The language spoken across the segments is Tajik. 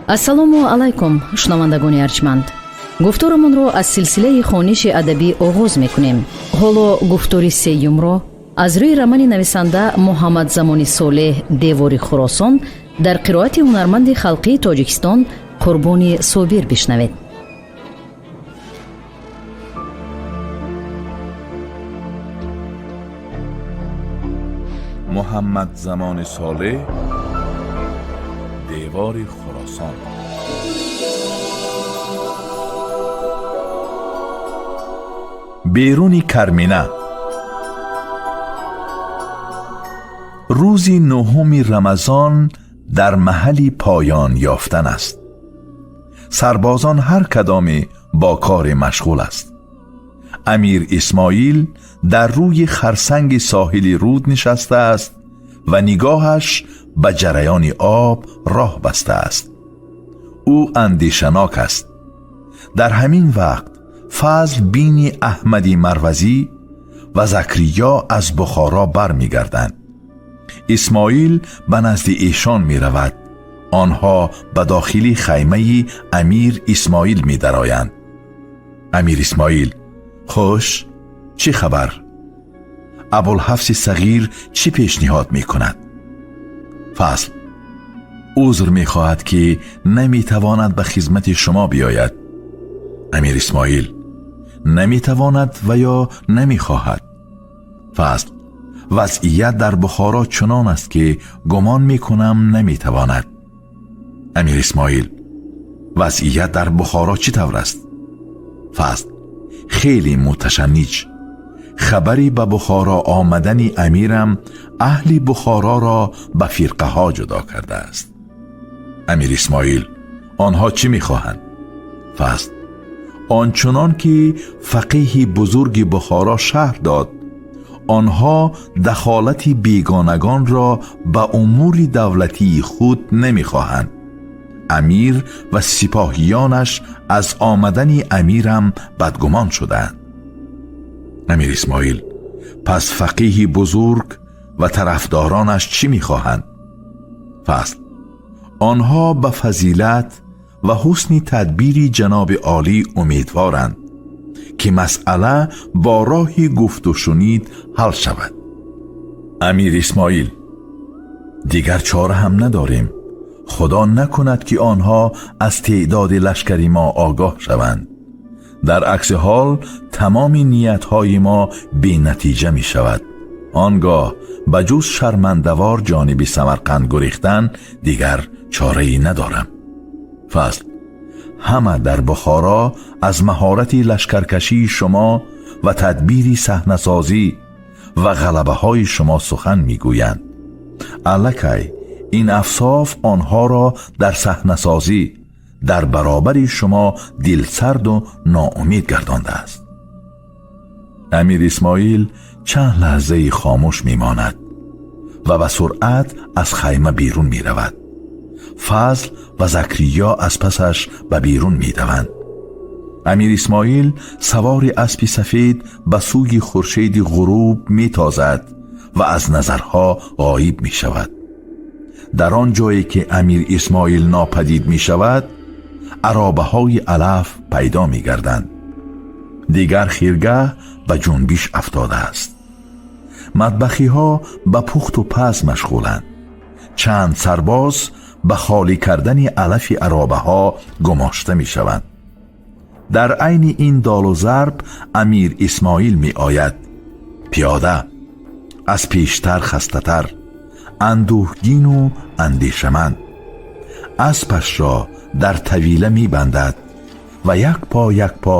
Ассалому алайкум, шунавандагони арҷманд. Гуфторамонро аз силсилаи хониши адабӣ оғоз мекунем. Ҳоло гуфтори сеюмро аз рӯи романи нависанда Муҳаммадзамони Солеҳ «Девори Хуросон» дар қироати ҳунарманди халқии Тоҷикистон Қурбони Собир бишнавед. Муҳаммадзамони Солеҳ, «Девори Хуросон». Беруни Кармина. Рӯзи нуҳуми Рамазон дар маҳалли поён ёфтан аст. Сарбозон ҳар кадоме бо коре машғул аст. Амир Исмоил дар рӯи харсанги соҳили руд нишаста аст ва нигоҳаш ба ҷараёни об роҳ баста аст. Ӯ андешанок аст. Дар ҳамин вақт Фазл бини Аҳмади Марвазӣ ва Закриё аз Бухоро бармегарданд. Исмоил ба назди эшон меравад. Онҳо ба дохили хаймаи Амир Исмоил медароянд. Амир Исмоил: хуш, чӣ хабар? Абулҳафси Сағир чӣ пешниҳод мекунад? Фазл: узр мехоҳад, ки наметавонад ба хизмати шумо биёяд. Амир Исмоил: наметавонад ва ё намехоҳад? Фазл: вазъият дар Бухоро чунон аст, ки гумон мекунам, наметавонад. Амир Исмоил: вазъият дар Бухоро чӣ тавр аст? Фазл: хеле муташанниҷ. Хабари ба Бухоро омадани амирам аҳли Бухороро ба фирқаҳо ҷудо кардааст. Амир Исмоил: онҳо чӣ мехоҳанд? Фазл: ончунон ки фақеҳи бузурги Бухоро шарҳ дод, онҳо дахолати бегонагонро ба умури давлатии худ намехоҳанд. Амир ва сипоҳиёнаш аз омадани амирам бадгумон шуданд. Амир Исмоил: пас фақеҳи бузург ва тарафдоронаш чӣ мехоҳанд? Фазл: онҳо ба фазилат ва ҳусни тадбири ҷаноби олӣ умедворанд, ки масъала бо роҳи гуфтушунид ҳал шавад. Амир Исмоил: дигар чора ҳам надорем. Худо накунад, ки онҳо аз теъдоди лашкари мо огоҳ шаванд. Дар акси ҳол тамоми ниятҳои мо бенатиҷа мешавад. Он гоҳ ба ҷуз шармандавор ҷониби Самарқанд гурехтан дигар чораӣ надорам. Фазл: ҳама дар Бухоро аз маҳорати лашкаркашии шумо ва тадбири саҳнасозӣ ва ғалабаҳои шумо сухан мегӯянд. Аллакай ин афсоф онҳоро дар саҳнасозӣ дар баробари шумо дилсарду ноумед гардондааст. Амир Исмоил чанд лаҳзаи хомӯш мемонад ва ба суръат аз хайма берун меравад. Фазл ва Закриё аз пасаш ба берун медаванд. Амир Исмоил савори аспи сафед ба сӯи хуршеди ғуруб метозад ва аз назарҳо ғоиб мешавад. Дар он ҷое ки Амир Исмоил нопадид мешавад, аробаҳои алаф пайдо мегарданд. Дигар хиргаҳ ба ҷунбиш афтодааст. Матбахиҳо ба пухту паз машғуланд. Чанд сарбоз ба холӣ кардани алафи аробаҳо гумошта мешаванд. Дар айни ин долу зарб Амир Исмоил меояд, пиёда, аз пештар хастатар, андӯҳгину андешаманд. Аспашро дар тавила мебандад ва як по як по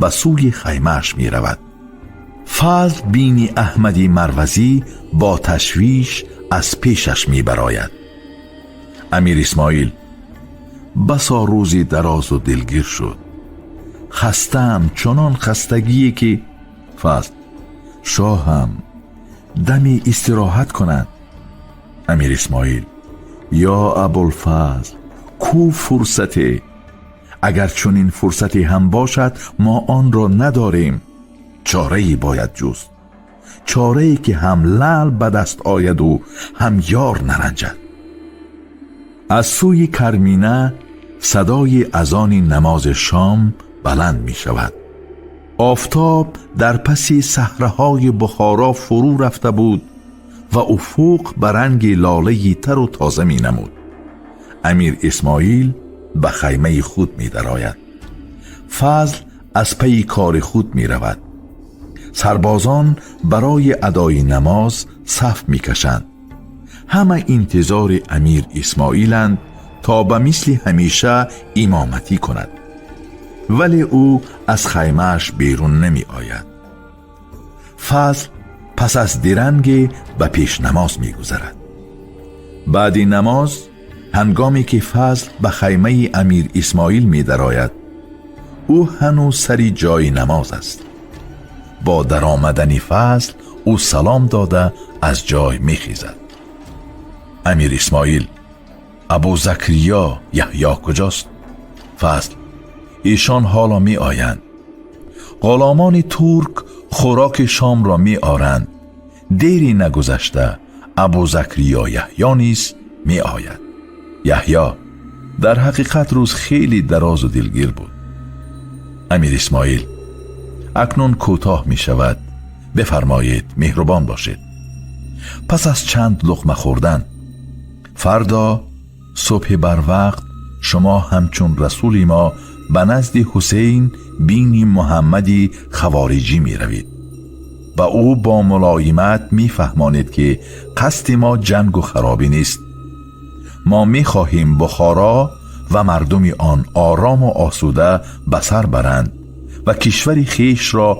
ба сӯи хаймааш меравад. Фазл бини Аҳмади Марвазӣ бо ташвиш аз пешаш мебарояд. Амир Исмоил: басо рӯзи дарозу дилгир шуд. Хастаам, чунон хастагие ки. Фазл: шоҳам дами истироҳат кунад. Амир Исмоил: ё Абулфазл, ку фурсате? Агар чунин фурсате ҳам бошад, мо онро надорем. Чорае бояд ҷуст, чорае ки ҳам лаъл ба даст ояду ҳам ёр наранҷад. Аз сӯи Кармина Садои азони намози шом баланд мешавад. Офтоб дар паси саҳраҳои Бухоро фурӯ рафта буд ва уфуқ ба ранги лолаи тару тоза менамуд. Амир Исмоил ба хаймаи худ медарояд. Фазл аз пайи кори худ меравад. Сарбозон барои адои намоз саф мекашанд. Ҳама интизори Амир Исмоиланд, то ба мисли ҳамеша имоматӣ кунад, вале ӯ аз хаймааш берун намеояд. Фазл пас аз диранге ба пешнамоз мегузарад. Баъди намоз, ҳангоме ки Фазл ба хаймаи Амир Исмоил медарояд, ӯ ҳанӯз сари ҷои намоз аст. Бо даромадани Фазл ӯ салом дода, аз ҷой мехезад. Амир Исмоил: Абу Закриё Яҳьё куҷост? Фазл: Эшон ҳоло меоянд. Ғуломони турк хӯроки шомро меоранд. Дери нагузашта Абу Закриё Яҳьё низ меояд. Яҳьё: Дар ҳақиқат, рӯз хеле дарозу дилгир буд. Амир Исмоил: Акнун кӯтоҳ мешавад. Бифармоед, меҳрубон бошед. Пас аз чанд луқма хӯрдан: Фардо субҳи барвақт шумо ҳамчун расули мо ба назди Ҳусейн бини Муҳаммади Хавориҷӣ меравед. Ба ӯ бо мулоимат мефаҳмонед, ки қасди мо ҷангу харобӣ нест. Мо мехоҳем Бухоро ва мардуми он орому осуда ба сар баранд ва кишвари хешро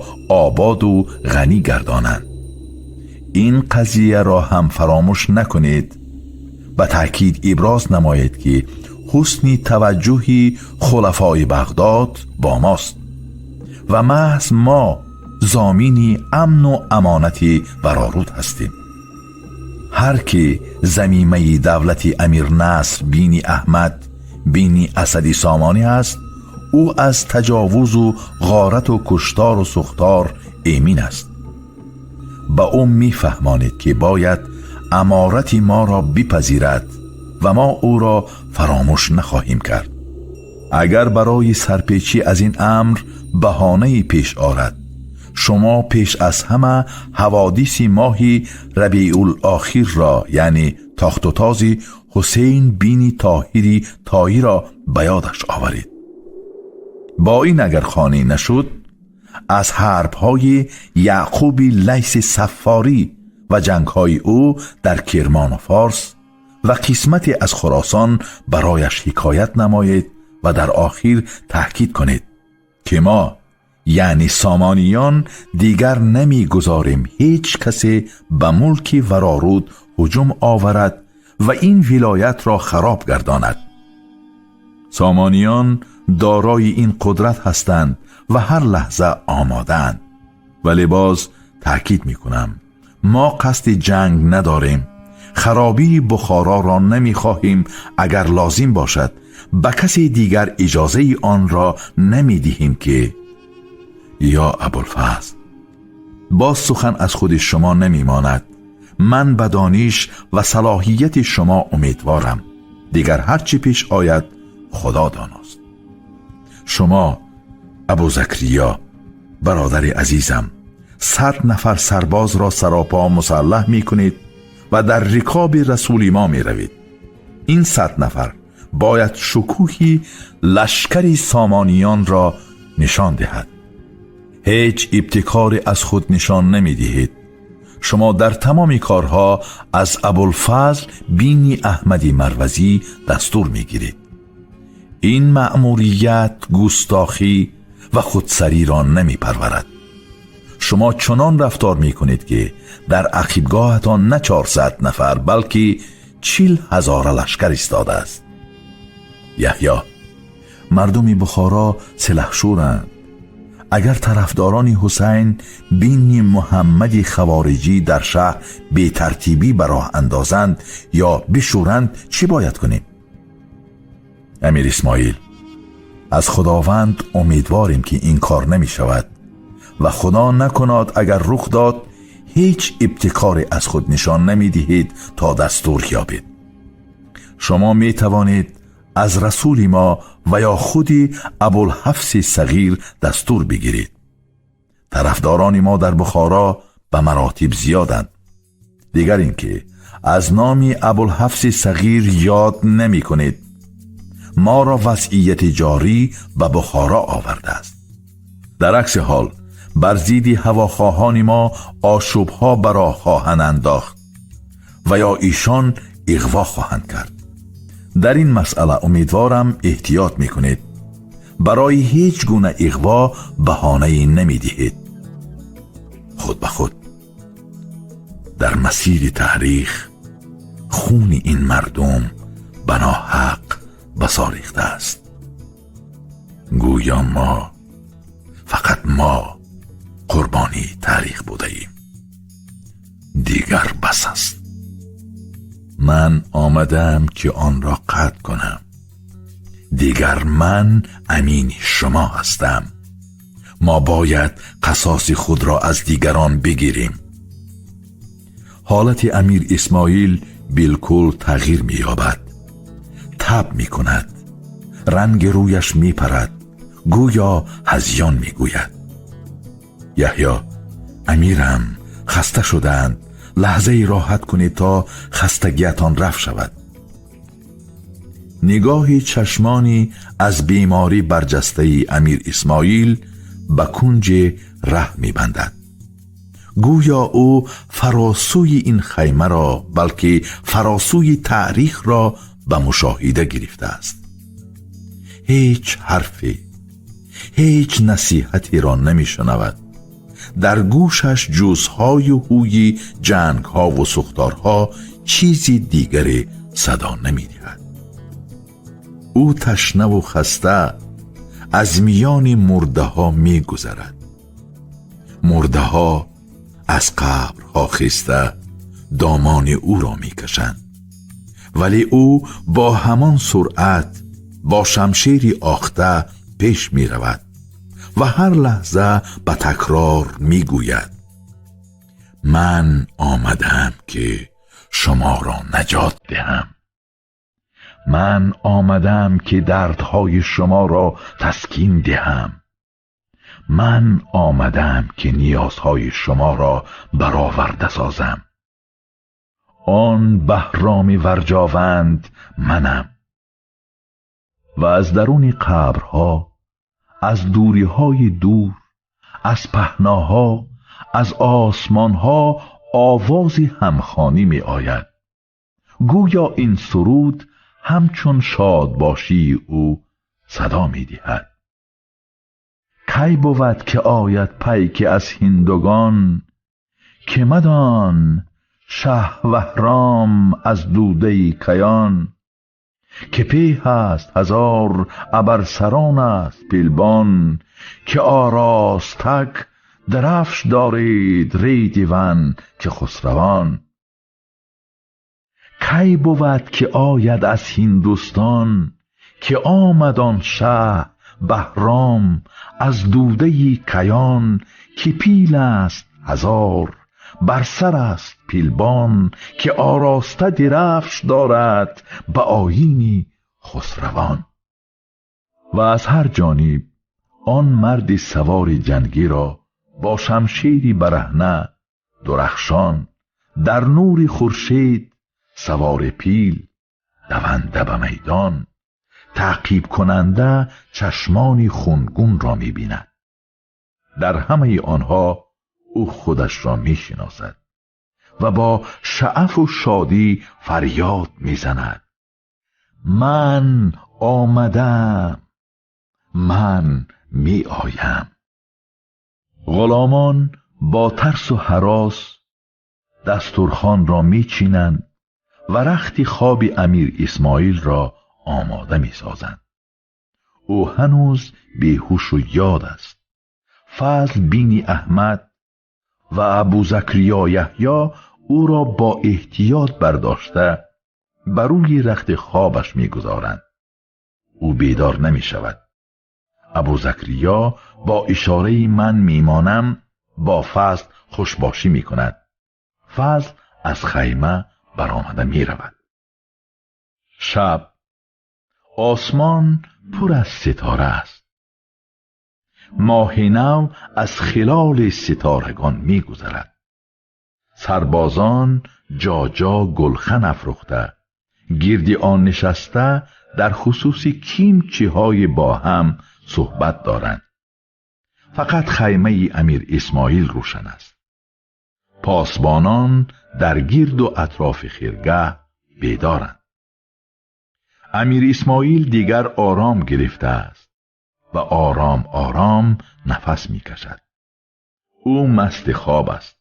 ободу ғанӣ гардонанд. Ин қазияро ҳам фаромӯш накунед. Ба таъкид иброз намоед, ки ҳусни таваҷҷӯҳи хулафои Бағдод бо мост ва маҳз мо зомини амну амонати Вароруд ҳастем. Ҳар ки замимаи давлати Амир Наср бини Аҳмад бини Асади Сомонӣ аст, ӯ аз таҷовузу ғорату куштору сӯхтор эмин аст. Ба ӯ мефаҳмонед, ки бояд аморати моро бипазирад ва мо ӯро фаромӯш нахоҳем кард. Агар барои сарпечӣ аз ин амр баҳонае пеш орад, шумо пеш аз ҳама ҳаводиси моҳи Рабиулохирро, яъне тохтутози Ҳусейн бини Тоҳири Тоиро ба ёдаш оваред. Бо ин агар қонеъ нашуд, аз ҳарбҳои Яъқуби Лайси Саффорӣ ва ҷангҳои ӯ дар Кирмону Форс ва қисмате аз Хуросон барояш ҳикоят намоед ва дар охир таъкид кунед, ки мо, яъне сомониён, дигар намегузорем ҳеҷ касе ба мулки Вароруд ҳуҷум оварад ва ин вилоятро хароб гардонад. Сомониён дорои ин қудрат ҳастанд ва ҳар лаҳза омодаанд. Вале боз таъкид мекунам, мо қасди ҷанг надорем, харобии Бухороро намехоҳем. Агар лозим бошад, ба касе дигар иҷозаи онро намедиҳем ки. Ё Абулфазл, боз сухан аз худи шумо намемонад. Ман ба дониш ва салоҳияти шумо умедворам. Дигар ҳар чӣ пеш ояд, Худо доност. Шумо, Абу Закриё, бародари азизам, 100 нафар сарбозро саропо мусаллаҳ мекунед ва дар рикоби расули мо меравед. Ин 100 нафар бояд шукӯҳи лашкари сомониёнро нишон диҳад. Ҳеҷ ибтикоре аз худ нишон намедиҳед. Шумо дар тамоми корҳо аз Абулфазл бини Аҳмади Марвазӣ дастур мегиред. Ин маъмурият густохӣ ва худсариро намепарварад. Шумо чунон рафтор мекунед, ки дар ақибгоҳатон на 400 нафар, балки 40 ҳазора лашкар истодааст. Яҳьё: Мардуми Бухоро силаҳшӯранд. Агар тарафдорони Ҳусайн бини Муҳаммади Хавориҷӣ дар шаҳр бетартибӣ ба роҳ андозанд ё бишӯранд, чӣ бояд кунем? Амир Исмоил: Аз Худованд умедворем, ки ин кор намешавад ва Худо накунад, агар рух дод, ҳеҷ ибтикоре аз худ нишон намедиҳед, то дастур ёбед. Шумо метавонед аз расули мо ва ё худи Абулҳафси Сағир дастур бигиред. Тарафдорони мо дар Бухоро ба маротиб зиёданд. Дигар ин ки аз номи Абулҳафси Сағир ёд намекунед. Моро вазъияти ҷорӣ ба Бухоро овардааст. Дар акси ҳол бар зидди ҳавохоҳони мо ошӯбҳо ба роҳ хоҳанд андохт ва ё ишон иғво хоҳанд кард. Дар ин масъала умедворам эҳтиёт мекунед. Барои ҳеҷ гуна иғво баҳонае намедиҳед. Худ ба худ дар масири таърих хуни ин мардум ба ноҳақ басо рехтааст. Гӯё мо, фақат мо қурбонии таърих будаем. Дигар бас аст. Ман омадам ки онро қатъ кунам. Дигар ман амини шумо ҳастам. Мо бояд қасоси худро аз дигарон бигирем. Ҳолати Амир Исмоил билкул тағйир меёбад. Таб мекунад, ранги рӯяш мепарад, гӯё ҳазён мегӯяд. Яҳё: амирам хаста шудаанд, лаҳзае роҳат кунед то хастагиатон рафт шавад. Нигоҳи чашмони аз беморӣ барҷастаи Амир Исмоил ба кунҷе раҳ мебандад. Гӯё ӯ фаросӯи ин хаймаро, балки фаросӯи таърихро ба мушоҳида гирифтааст. Ҳеҷ ҳарфе, ҳеҷ насиҳатеро намешунавад. Дар гӯшаш ҷуз ҳаю ҳуи ҷангҳову сӯхторҳо чизи дигаре садо намедиҳад. Ӯ ташнаву хаста аз миёни мурдаҳо мегузарад. Мурдаҳо аз қабрҳо хеста домони ӯро мекашанд, вале ӯ бо ҳамон суръат бо шамшери охта пеш меравад ва ҳар лаҳза ба такрор мегӯяд: ман омадам ки шуморо наҷот диҳам. Ман омадам ки дардҳои шуморо таскин диҳам. Ман омадам ки ниёзҳои шуморо бароварда созам. Он Баҳроми Варҷованд манам. Ва аз даруни қабрҳо, аз дуриҳои дур, аз паҳноҳо, аз осмонҳо овози ҳамхонӣ меояд. Гӯё ин суруд ҳамчун шодбошии ӯ садо медиҳад. Кай бувад ки ояд пайке аз ҳиндугон, ки мадон шаҳ Ваҳром аз дудаи каён, ки пеҳ аст ҳазор абарсарон аст пилбон, ки оростак درفش دارید ریدیون که خسروان. کی بود که آید از هندوستان، که آمد آن شه بهرام از دوده کیان، که پیل است هزار بر سر است پیلبان، که آراسته درفش دارد به آیینی خسروان. و از هر جانب آن مرد سوار جنگی را با شمشیری برهنه درخشان در نور خورشید، سوار پیل، دونده به میدان، تعقیب کننده چشمانی خونگون را میبیند. در همه آنها او خودش را میشناسد و با شعف و شادی فریاد میزند: من آمدم، من میآیم. غلامان با ترس و هراس دسترخوان را میچینند و رخت خواب امیر اسماعیل را آماده میسازند. او هنوز بیهوش و یاد است. فضل بینی احمد و ابو زکریا یحیی او را با احتیاط برداشته بر روی رخت خوابش میگذارند. او بیدار نمی شود. ابو زکریا با اشاره من میمانم با فضل خوشباشی می کند. فضل از خیمه برآمده می رود. شب Осмон пур аз ситора аст. Моҳи нав аз хилоли ситорагон мегузарад. Сарбозон ҷо-ҷо гулхан афрӯхта, гирди он нишаста дар хусуси кимчиҳои бо ҳам суҳбат доранд. Фақат хаймаи Амир Исмоил рӯшан аст. Посбонон дар гирду атрофи хиргаҳ бедоранд. Амир Исмоил дигар ором гирифтааст ва ором ором нафас мекашад. Ӯ масти хоб аст.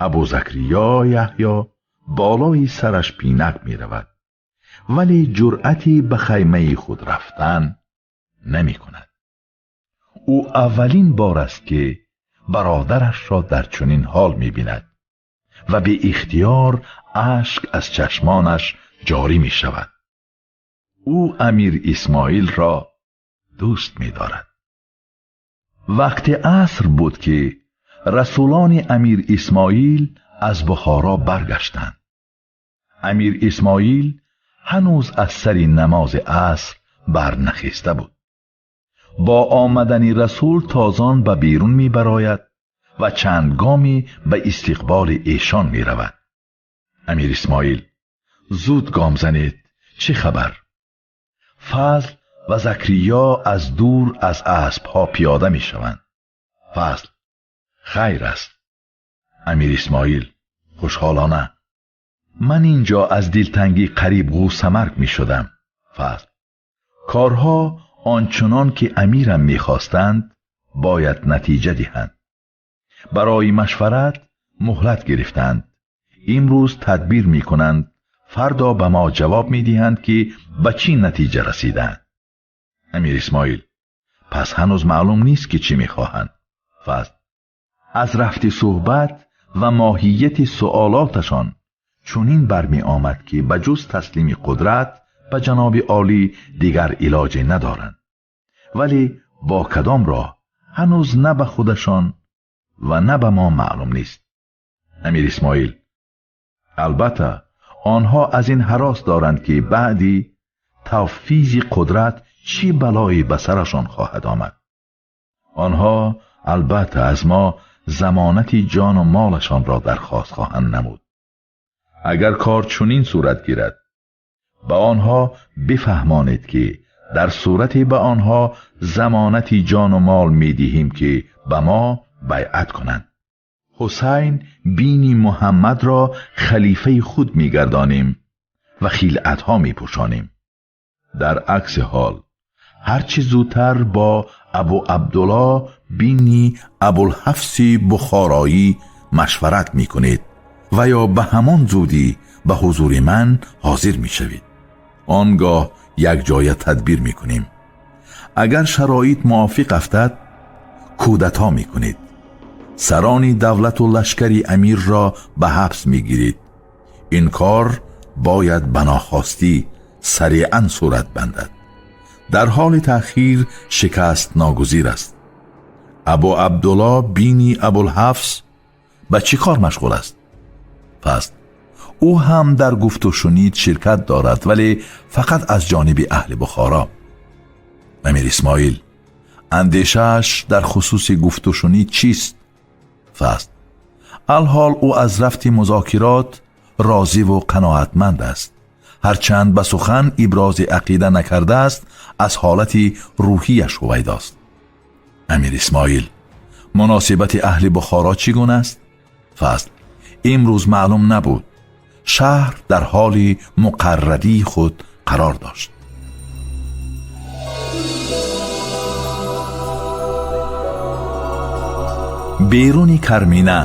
Абу Закриё Яҳё болои сараш пинак меравад, вале ҷуръати ба хаймаи худ рафтан намекунад. Ӯ аввалин бор аст, ки бародарашро дар чунин ҳол мебинад ва беихтиёр ашк аз чашмонаш ҷорӣ мешавад. Ӯ Амир Исмоилро дӯст медорад. Вақти аср буд, ки расулони Амир Исмоил аз Бухоро баргаштанд. Амир Исмоил ҳанӯз аз сари намози аср барнахеста буд. Бо омадани расул тозон ба берун мебарояд ва чанд гоме ба истиқболи эшон меравад. Амир Исмоил: зуд гом занед, чӣ хабар? Фазл ва Закриё аз дур аз аспҳо пиёда мешаванд. Фазл: хайр аст. Амир Исмоил хушҳолона: ман инҷо аз дилтангӣ қариб ғӯсамарг мешудам. Фазл: корҳо ончунон ки амирам мехостанд бояд натиҷа диҳанд. Барои машварат муҳлат гирифтанд. Имрӯз тадбир мекунанд, фардо ба мо ҷавоб медиҳанд, ки ба чӣ натиҷа расиданд. Амир Исмоил: пас ҳанӯз маълум нест, ки чӣ мехоҳанд. Фазл: аз рафти суҳбат ва моҳияти суолоташон чунин бармеомад, ки ба ҷуз таслими қудрат ба ҷаноби олӣ дигар илоҷе надоранд. Вале бо кадом роҳ ҳанӯз на ба худашон ва на ба мо маълум нест. Амир Исмоил: албатта онҳо аз ин ҳарос доранд, ки баъди тавфизи қудрат чӣ балое ба сарашон хоҳад омад. Онҳо албатта аз мо замонати ҷону молашонро дархост хоҳанд намуд. Агар кор чунин сурат гирад, ба онҳо бифаҳмонед, ки дар сурате ба онҳо замонати ҷону мол медиҳем, ки ба мо байъат кунанд. Ҳусайн бини Муҳаммадро халифаи худ мегардонем ва хилъатҳо мепӯшонем. Дар акси ҳол ҳарчи зудтар бо Абу Абдулло бини Абулҳафси Бухороӣ машварат мекунед ва ё ба ҳамон зудӣ ба ҳузури ман ҳозир мешавед. Он гоҳ якҷоя тадбир мекунем. Агар шароит мувофиқ афтад, кудато мекунед. Сарони давлату лашкари амирро ба ҳабс мегиред. Ин кор бояд ба нохостӣ сариъан сурат бандад. Дар ҳоли таъхир шикаст ногузир аст. Абу Абдулло бини Абулҳафс ба чӣ кор машғул аст? Фазл: ӯ ҳам дар гуфтушунид ширкат дорад, вале фақат аз ҷониби аҳли Бухоро. Амир Исмоил: андешааш дар хусуси гуфтушунид чист? Фазл: алҳол ӯ аз рафти музокирот розиву қаноатманд аст. Ҳарчанд ба сухан ибрози ақида накардааст, аз ҳолати рӯҳияш ҳувайдост. Амир Исмоил: муносибати аҳли Бухоро чӣ гуна аст? Фазл: имрӯз маълум набуд. Шаҳр дар ҳоли муқаррарии худ қарор дошт. Беруни Кармина.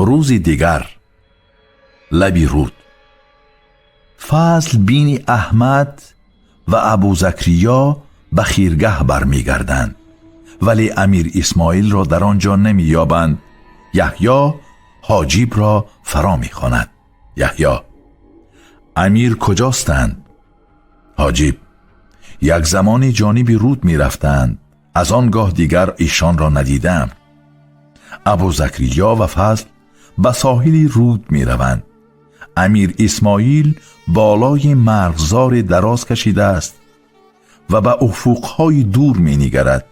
Рӯзи дигар. Лаби руд. Фазл бини Аҳмад ва Абу Закриё ба хиргаҳ бармегарданд, вале Амир Исмоилро дар он ҷо намеёбанд. Яҳё ҳоҷибро фаро мехонад. Яҳё: амир куҷостанд? Ҳоҷиб: як замоне ҷониби руд мерафтанд, аз он гоҳ дигар эшонро надидам. Абу Закриё ва Фазл ба соҳили руд мераванд. Амир Исмоил болои марғзоре дароз кашидааст ва ба уфуқҳои дур менигарад.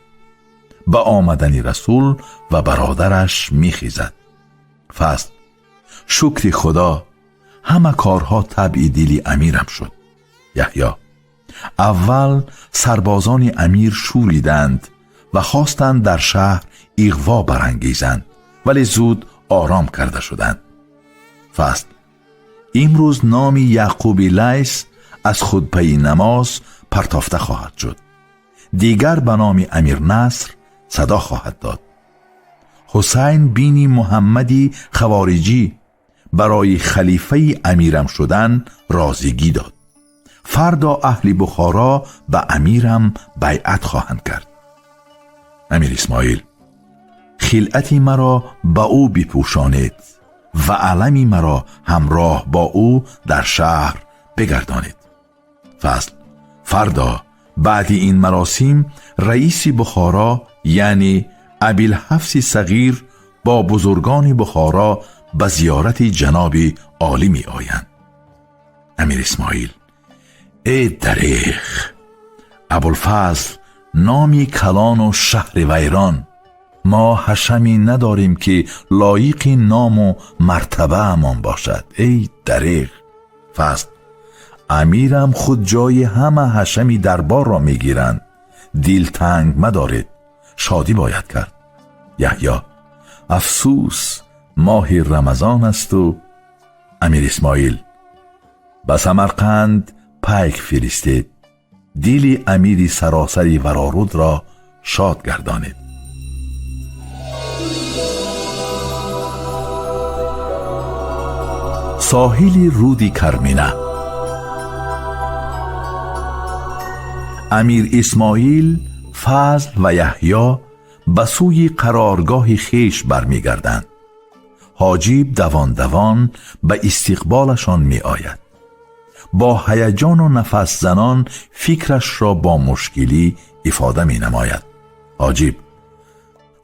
Ба омадани Расул ва бародараш мехезад. Фазл: шукри Худо, ҳама корҳо табъи дили амирам шуд. Яҳё: аввал сарбозони амир шӯриданд ва хостанд дар шаҳр иғво барангезанд, вале зуд ором карда шуданд. Фазл: имрӯз номи Яъқуби Лайс аз хутбаи намоз партофта хоҳад шуд, дигар ба номи Амир Наср садо хоҳад дод. Ҳусайн бини Муҳаммади Хавориҷӣ барои халифаи амирам шудан розигӣ дод. Фардо аҳли Бухоро ба амирам байъат хоҳанд кард. Амир Исмоил: хилъати маро ба ӯ бипӯшонед ва алами маро ҳамроҳ бо ӯ дар шаҳр бигардонед. Фазл: фардо баъди ин маросим раиси Бухоро, яъне Абилҳафси Сағир, бо бузургони Бухоро ба зиёрати ҷаноби олӣ меоянд. Амир Исмоил: э дареғ, Абулфазл номи калону шаҳри вайрон. Мо ҳашаме надорем, ки лоиқи ному мартабаамон бошад. Эй дареғ! Фазл: амирам худ ҷои ҳама ҳашами дарборро мегиранд. Дилтанг мадоред, шодӣ бояд кард. Яҳё: афсӯс, моҳи Рамазон асту. Амир Исмоил: ба Самарқанд пайк фиристед, дили амири саросари Варорудро шод гардонед. Соҳили руди Кармина. Амир Исмоил, Фазл ва Яҳё ба сӯи қароргоҳи хеш бармегарданд. Ҳоҷиб давон-давон ба истиқболашон меояд. Бо ҳаяҷону нафасзанон фикрашро бо мушкилӣ ифода менамояд. Ҳоҷиб: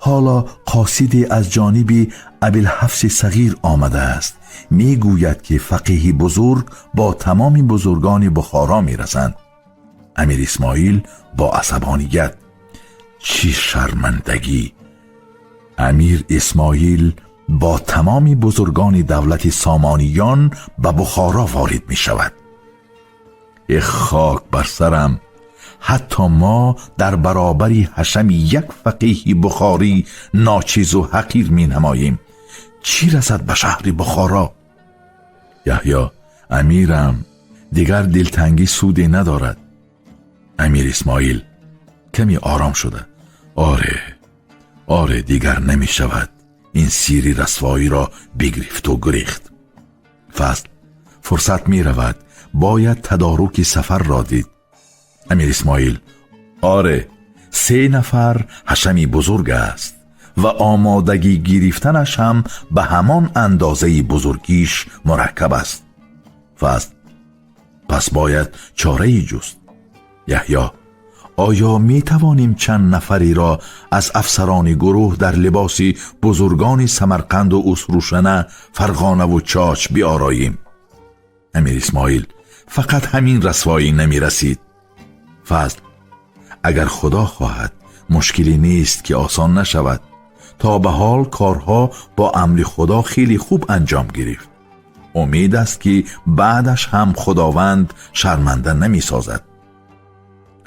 ҳоло қосиде аз ҷониби Абилҳафси Сағир омадааст. Мегӯяд, ки фақиҳи бузург бо тамоми бузургони Бухоро мерасанд. Амир Исмоил бо асабоният: чӣ шармандагӣ! Амир Исмоил бо тамоми бузургони давлати Сомониён ба Бухоро ворид мешавад. Э хок бар сарам, ҳатто мо дар баробари ҳашами як фақиҳи бухорӣ ночизу ҳақир менамоем. Чӣ расад ба шаҳри Бухоро? Яҳё: амирам, дигар дилтангӣ суде надорад. Амир Исмоил каме ором шуда: оре, оре, дигар намешавад ин сири расвоиро бигирифту гурехт. Фазл: фурсат меравад, бояд тадоруки сафарро дид. Амир Исмоил: оре, се нафар ҳашами бузург аст ва омодагӣ гирифтанаш ҳам ба ҳамон андозаи бузургиш мураккаб аст. Фазл: пас бояд чораи ҷуст. Яҳё: оё метавонем чанд нафареро аз афсарони гурӯҳ дар либоси бузургони Самарқанду Усрушана, Фарғонаву Чоч биороем? Амир Исмоил: фақат ҳамин расвоӣ намерасид. Фазл: агар Худо хоҳад, мушкиле нест, ки осон нашавад. То ба ҳол корҳо бо амри Худо хеле хуб анҷом гирифт. Умед аст, ки баъдаш ҳам Худованд шарманда намесозад.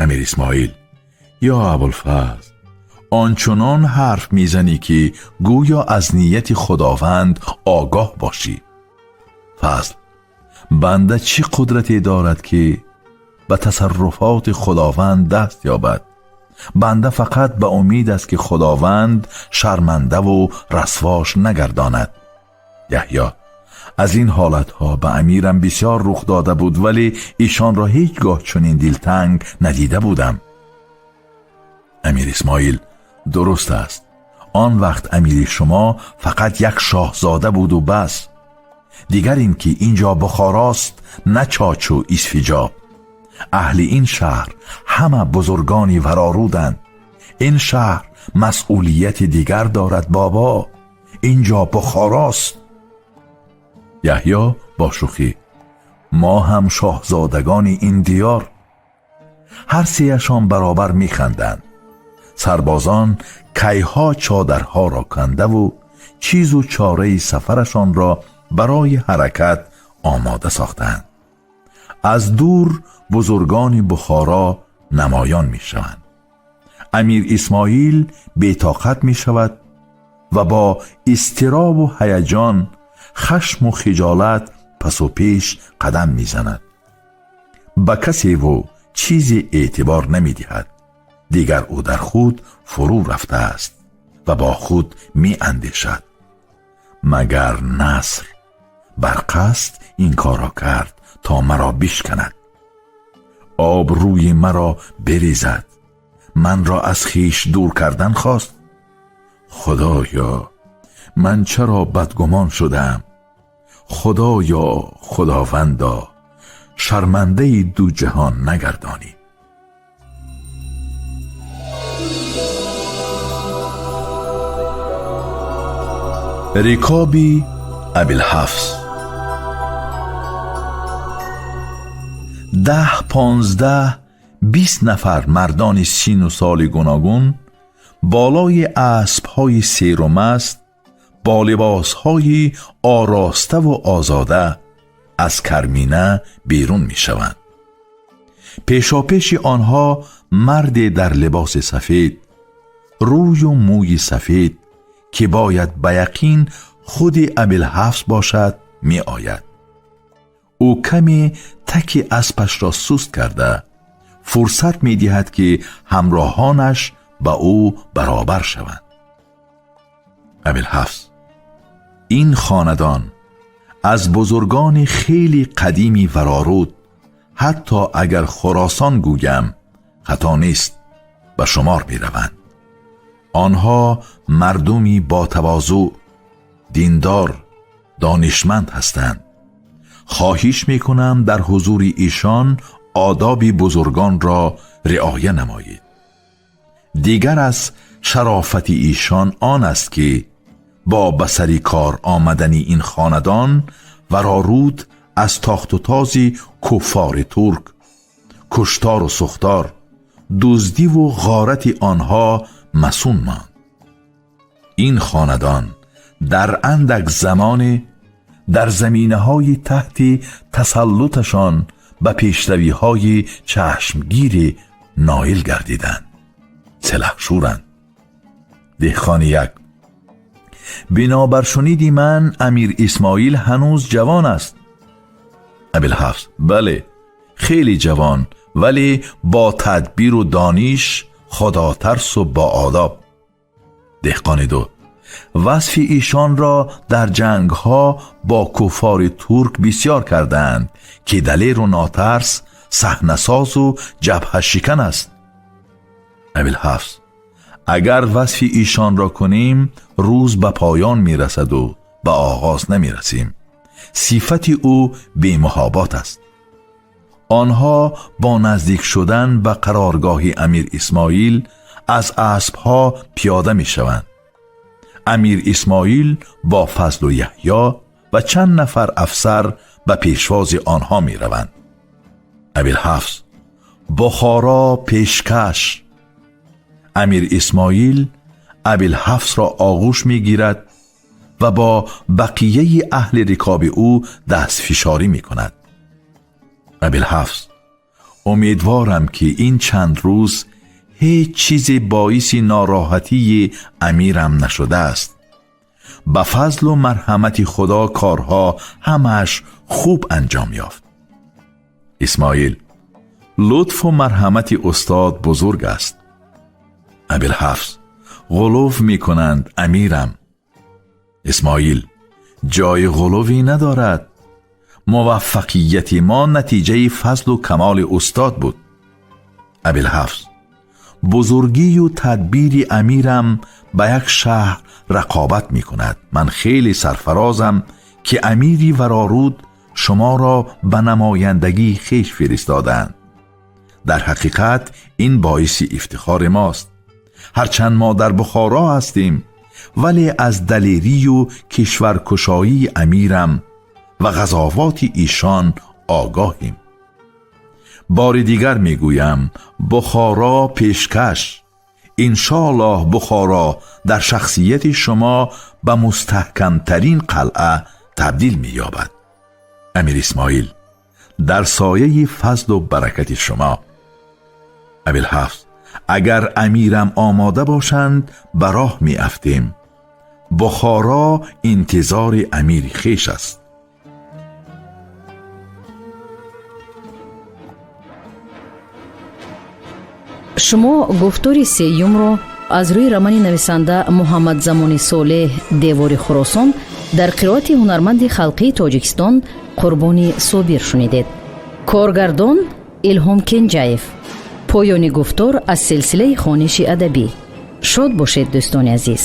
Амир Исмоил: ё Абулфазл, ончунон ҳарф мезанӣ, ки гӯё аз нияти Худованд огоҳ бошӣ. Фазл: банда чӣ қудрате дорад, ки ба тасарруфоти Худованд даст ёбад? Банда фақат ба умед аст, ки Худованд шармандаву расвош нагардонад. Яҳё: аз ин ҳолатҳо ба амирам бисёр рух дода буд, вале эшонро ҳеҷ гоҳ чунин дилтанг надида будам. Амир Исмоил: дуруст аст, он вақт амири шумо фақат як шоҳзода буду бас. Дигар ин ки инҷо Бухорост, на Чочу Исфиҷоб. Аҳли ин шаҳр ҳама бузургони вароруданд. Ин шаҳр масъулияти дигар дорад, бобо. Инҷо Бухорост. Яҳьё бо шӯхӣ: мо ҳам шоҳзодагони ин диёр. Ҳар сеяшон баробар механданд. Сарбозон кайҳо чодарҳоро кандаву чизу чораи сафарашонро барои ҳаракат омода сохтаанд. Аз дур бузургони Бухоро намоён мешаванд. Амир Исмоил бетоқат мешавад ва бо изтиробу ҳаяҷон, хашму хиҷолат пасу пеш қадам мезанад. Ба касеву чизе эътибор намедиҳад. Дигар ӯ дар худ фурӯ рафтааст ва бо худ меандешад: магар Наср бар қасд ин корро кард, то маро бишканад, обрӯи маро березад, манро аз хеш дур кардан хост? Худоё, ман чаро бадгумон шудаам? Худоё, Худовандо, шармандаи ду ҷаҳон нагардонӣ. Рикоби Абилҳафс. 10, 15, 20 нафар мардони сину соли гуногун болои аспҳои серу маст, бо либосҳои ороставу озода аз кармина берун мешаванд. Пешопеши онҳо марде дар либоси сафед, рӯю мӯи сафед, ки бояд ба яқин худи Абилҳафс бошад, меояд. Ӯ каме таки аспашро суст карда, фурсат медиҳад, ки ҳамроҳонаш ба ӯ баробар шаванд. Абилҳафс: ин хонадон аз бузургони хеле қадими Вароруд, ҳатто агар Хуросон гӯям хато нест, ба шумор мераванд. Онҳо мардуми ботавозӯъ, диндор, донишманд ҳастанд. Хоҳиш мекунам, дар ҳузури эшон одоби бузургонро риоя намоед. Дигар аз шарофати эшон он аст, ки бо ба сари кор омадани ин хонадон Вароруд аз тохту този куффори турк, куштору сухтор, дуздиву ғорати онҳо масун монд. Ин хонадон дар андак замоне дар заминаҳои таҳти тасаллуташон ба пешравиҳои чашмгире ноил гардиданд, силаҳшӯранд. Деҳқони як: бинобар шуниди ман, Амир Исмоил ҳанӯз ҷавон аст. Абилҳафс: бале, хеле ҷавон, вале бо тадбиру дониш, худотарсу боодоб. Деҳқони ду: васфи эшонро дар ҷангҳо бо куффори турк бисёр кардаанд, ки далеру нотарс, саҳнасозу ҷабҳашикан аст. Абилҳафс: агар васфи эшонро кунем, рӯз ба поён мерасаду ба оғоз намерасем. Сифати ӯ бемуҳобот аст. Онҳо бо наздик шудан ба қароргоҳи Амир Исмоил аз аспҳо пиёда мешаванд. Амир Исмоил бо Фазлу Яҳьё ва чанд нафар афсар ба пешвози онҳо мераванд. Абилҳафс: Бухоро пешкаш. Амир Исмоил Абилҳафсро оғӯш мегирад ва бо бақияи аҳли рикоби ӯ дастфишорӣ мекунад. Абилҳафс: умедворам, ки ин чанд рӯз ҳеҷ чизе боиси нороҳатии амирам нашудааст. Ба фазлу марҳамати Худо корҳо ҳамааш хуб анҷом ёфт. Исмоил: лутфу марҳамати устод бузург аст. Абилҳафс: ғулув мекунанд, амирам. Исмоил: ҷои ғулувӣ надорад. Муваффақияти мо натиҷаи фазлу камоли устод буд. Абилҳафс: бузургию тадбири амирам ба як шаҳр рақобат мекунад. Ман хеле сарфарозам, ки амири Вароруд шуморо ба намояндагии хеш фиристодаанд. Дар ҳақиқат ин боиси ифтихори мост. Ҳарчанд мо дар Бухоро ҳастем, вале аз далерию кишваркушоии амирам ва ғазовоти эшон огоҳем. Бори дигар мегӯям, Бухоро пешкаш. Иншоаллоҳ, Бухоро дар шахсияти шумо ба мустаҳкамтарин қалъа табдил меёбад. Амир Исмоил: дар сояи фазлу баракати шумо. Абилҳафз: агар амирам омода бошанд, ба роҳ меафтем. Бухоро интизори амири хеш аст. Шумо гуфтори сеюмро аз рӯи романи нависанда Муҳаммадзамони Солеҳ «Девори Хуросон» дар қироати ҳунарманди халқии Тоҷикистон Қурбони Собир шунидед. Коргардон Илҳом Кенҷаев. Поёни гуфтор аз силсилаи хониши адабӣ. Шод бошед, дӯстони азиз.